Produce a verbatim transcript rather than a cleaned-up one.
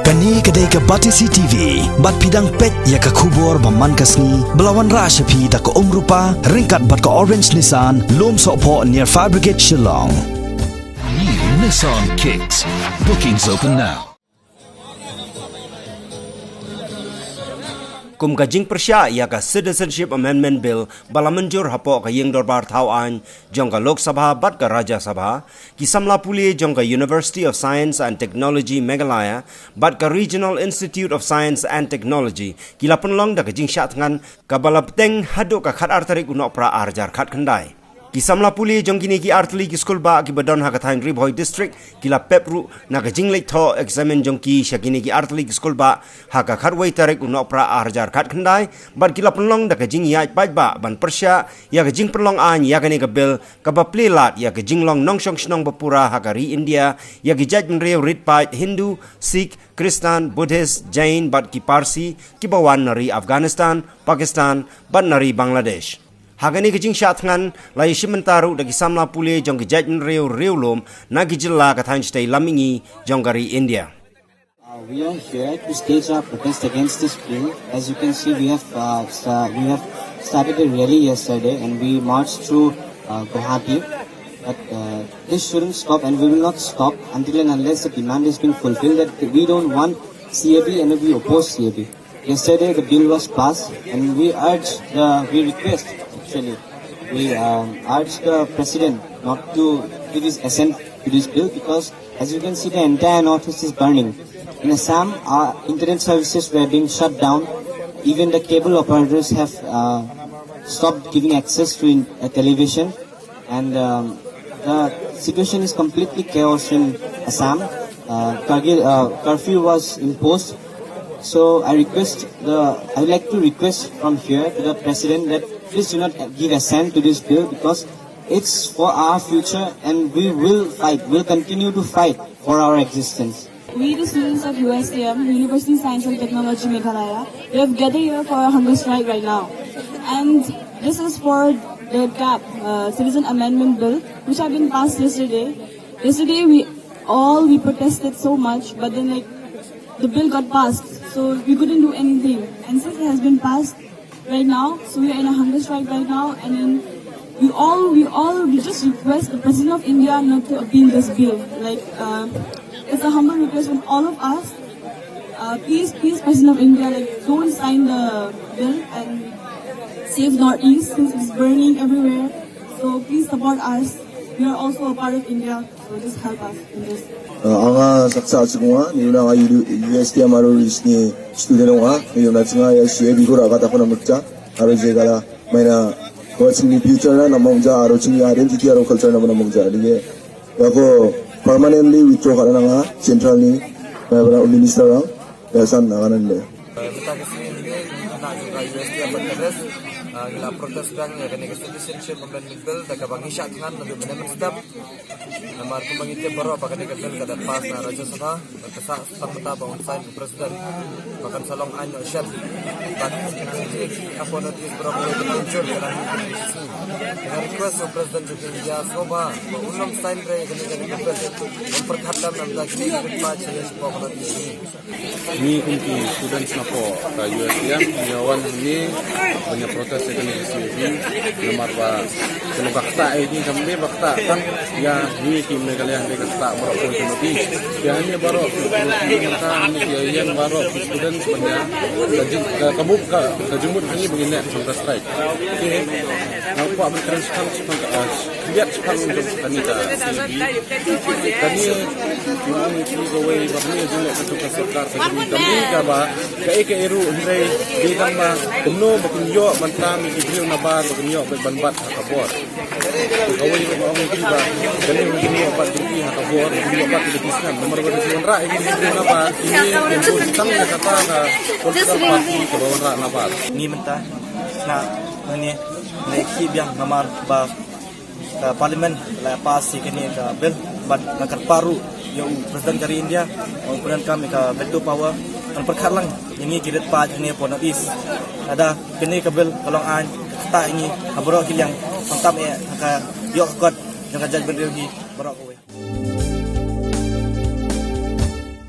Kane ka dei ka Batesi T V, bad phi dang peit ïa ka khubor ba man ka sngi, ba la wanrah sha phi da ka Umrupa, ryngkat bad ka Orange Nissan, Lumsohphoh near Fire Brigade Shillong. New Nissan Kicks. Bookings open now. Kum ka jingpyrshah ïa ka Citizenship Amendment Bill ba la mynjur hapoh ka Ïing Dorbar Thaw Aiñ jong ka Lok Sabha bad ka Rajya Sabha, ki samla pule jong ka University of Science and Technology Meghalaya bad ka Regional Institute of Science and Technology ki la pynlong da ka jingshah thngan kaba la bteng haduh ka khatar tarik u Nohprah arhajar khatkhyndai. Ki samla pule jong kine ki artylli ki skulbah kiba don ha ka thaiñ Ri Bhoi District ki la pep ruh na ka jingleit thoh eksamin jong ki sha kine ki artylli ki skulbah ha ka khatwei tarik u Nohprah arhajar khatkhyndai, bad ki la pynlong da ka jingïaid paidbah ban pyrshah ïa ka jingpynlong aiñ ïa kane ka bill kaba plie lad ïa ka jinglong nongshong shnong ba pura ha ka ri India ïa ki jaitbynriew rit paid Hindu, Sikh, Khristan, Buddhist, Jain bad ki Parsi kiba wan na ri Afghanistan, Pakistan bad na ri Bangladesh. Ha kane ka jingshah thngan la ïashim bynta ruh da ki samla pule jong ki jaitbynriew riewlum na ki jylla ka thaiñ shatei lam mihngi jong ka ri India. Uh, we are here to stage our protest against this bill. As you can see, we have uh, sta- we have started a rally yesterday, and we marched through uh, Guwahati. But uh, this shouldn't stop, and we will not stop until and unless the demand is being fulfilled. That we don't want C A B, and we oppose C A B. Yesterday, the bill was passed, and we urge the we request actually we um, urge the president not to give his assent to this bill because, as you can see, the entire northeast is burning. In Assam, our internet services were being shut down. Even the cable operators have uh, stopped giving access to in, uh, television, and um, the situation is completely chaos in Assam. Uh, Kargil uh, curfew was imposed. So I request the I would like to request from here to the president that please do not give assent to this bill because it's for our future, and we will fight. We'll continue to fight for our existence. We, the students of U S T M, University of Science and Technology Meghalaya, we have gathered here for a hunger strike right now. And this is for the cap, uh, Citizen Amendment Bill, which have been passed yesterday. Yesterday, we all we protested so much, but then, like, the bill got passed, so we couldn't do anything. And since it has been passed, right now. So we are in a hunger strike right now, and then we all, we all, we just request the President of India not to appeal this bill. Like, uh, it's a humble request from all of us. Uh, please, please, President of India, like, don't sign the bill and save Northeast since it's burning everywhere. So please support us. We are also a part of India. So just help us in this. Uh, anga Saksa Singwa, ni una nga U S T M aro ris ni student nga, ni una singa ya C A B gora kata kona mukta, aro je gala, maina, what's in the future na, namang ja, aro chini identity, aro culture na, namang ja, ni ya ko permanently withdraw kata na nga, central ni, maina minister na, ya san na kanan de. Kita ke sini ni, anak juga U S T M berkeras, uh, gila protes bang, ya kene ke citizenship amendment bill, tak kabang isyak dengan, lebih benar step. Namar kumba ngi tip baroh ba kane ka bill ka dang pass na Rajya Sabha, ka sah tang mynta ba un sign u President. Ba kan sa long aiñ noh shen. Bad ki ki hapoh North East baroh kawei ka pynjur ka dang ka request u President jong ka India sngewbha ba un ym sign re kane ka bill. Un pyrkhat lem namar kine ki paid sha ïa sha ka North East. Ngi kum ki students napoh ka U S T M, ngi wan hangne ban ïa protest ïa kane ka C A B, namar ba ka long ka ktah ïa ngi, kam dei ba ktah tang ïa ngi ki Meghalaya, hynrei ka ktah baroh kawei ka North East. Ïa hangne baroh ki North East, ka hangne ki ïeng baroh ki students ban ïa ka jing, ka, ka buh ka, ka jingmut hangne ba ngin leh ka strike. Te nga kwah ban kren shaphang, shaphang ka, ah, Biang shaphang jong kane ka C A B. Kane, nga ong ïa phi kawei ba kane jong ka jong ka sorkar ka jong ka, kane kaba kaei kaei ruh hynrei dei tang ba kumno ba kin ïoh ban tam ïa ki briew nabar ba kin ïoh ban bat ha ka bor. Kawei ruh nga ong ïa phi ba kane ba kin ïoh bat ïa ki ha ka bor, kin ïoh bat ïa ki snem. Namar ba ki wanrah ïa ki briew nabar, kine kin bun tang ïa kata ka political party kaba wanrah nabar. Ngi mynta na hangne ngi khih biang namar ba ka Parliament la pass ïa kane ka bill bad la kyrpad ruh ïa u President ka ri India, u President kam ïa ka veto power, ban pyrkhat lang ïa ngi ki rit paid hangne hapoh North East. Lada kane ka bill ka long aiñ, ka ktah ïa ngi ha baroh ki liang, khamtam eh ha ka ïoh ka kot jong ka jaitbynriew hi baroh kawei.